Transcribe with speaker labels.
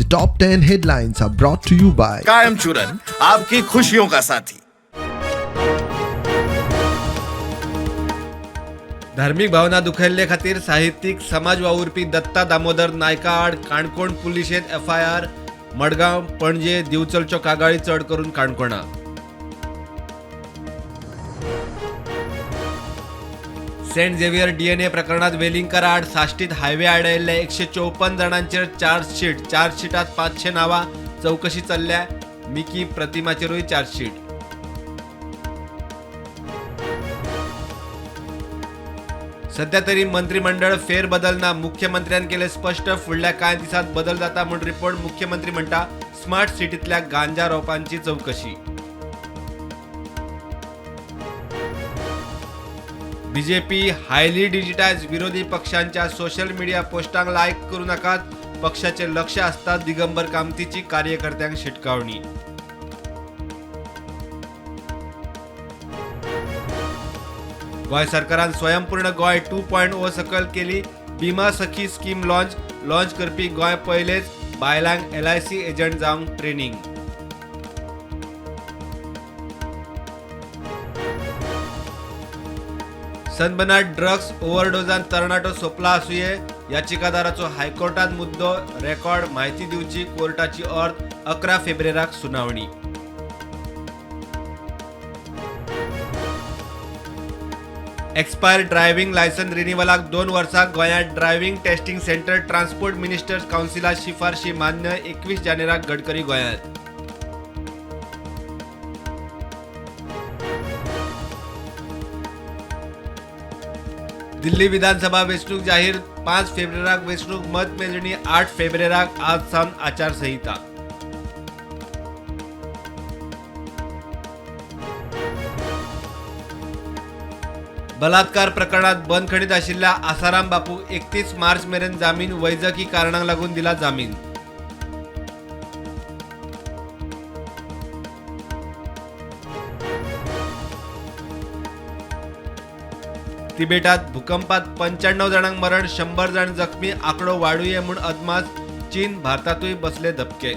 Speaker 1: The top 10 headlines are brought to you by
Speaker 2: कायम चूरन आपकी खुशियों का साथी।
Speaker 3: धार्मिक भावना दुखयल्ले खातीर साहित्यीक समाज वावुरपी दत्ता दामोदर नायका आड काणकोण पुलिशेंत एफआयआर। मडगांव, पणजे, दिवचलच्यो कागाळी चड करून काणकोणा। सेंट झेवियर डीएनए प्रकरणात वेलिंगकर आड साश्टीत हायवे आडायल्ल्या 154 जाणांचेर चार्जशीट। चार्जशीटात 500 नांवां, चवकशी चल्ल्या। मिकी प्रतिमाचेरूय चार्जशीट। सध्या तरी मंत्रिमंडळ फेरबदल ना, मुख्यमंत्र्यान केले स्पष्ट। फुडल्या कांय दिसांत बदल जाता म्हूण रिपोर्ट। मुख्यमंत्री म्हणटा, स्मार्ट सिटींतल्या गांजा रोपांची चवकशी। बीजेपी हायली डिजिटायज, विरोधी पक्षांच्या सोशल मिडिया पोस्टांक लायक करू नाकात, पक्षाचे लक्ष आसता, दिगंबर कामतीची कार्यकर्त्यांक शिटकावणी। गोंय सरकारान स्वयंपूर्ण गोंय 2.0 सकयल केली Bima Sakhi scheme launch. Launch करपी गोंय पयलेच, बायलांक एलआयसी एजंट जावंक ट्रेनिंग। सनबनात ड्रग्स ओव्हरडोजान तरणाटो सोंपला आसुये, याचिकादाराचो हायकोर्टात मुद्दो। रेकॉर्ड म्हायती दिवची कोर्टाची ऑर्द। 11 फेब्रेराक सुनावणी। एक्सपायर ड्रायव्हिंग लायसन रिनिवलाक 2 वर्सां गोंयांत driving testing centre transport ministers कावन्सिला शिफारशी मान्य। 21 जानेराक गडकरी गोंयांत। दिल्ली विधानसभा वेंचणूक जाहीर। 5 फेब्रेराक वेंचणूक, मतमेजणी 8 फेब्रेराक। आज सावन आचारसंहिता। बलात्कार प्रकरणात बंदखणीत आशिल्ल्या आसाराम बापूक 31 मार्च मेरेन जामीन। वैजकी कारणांक लागून दिला जामीन। तिबेटात भूकंपात 95 जाणांक मरण, 100 जाण जखमी, आंकडो वाडुये म्हूण अदमास। चीन, भारतातूय बसले धपके।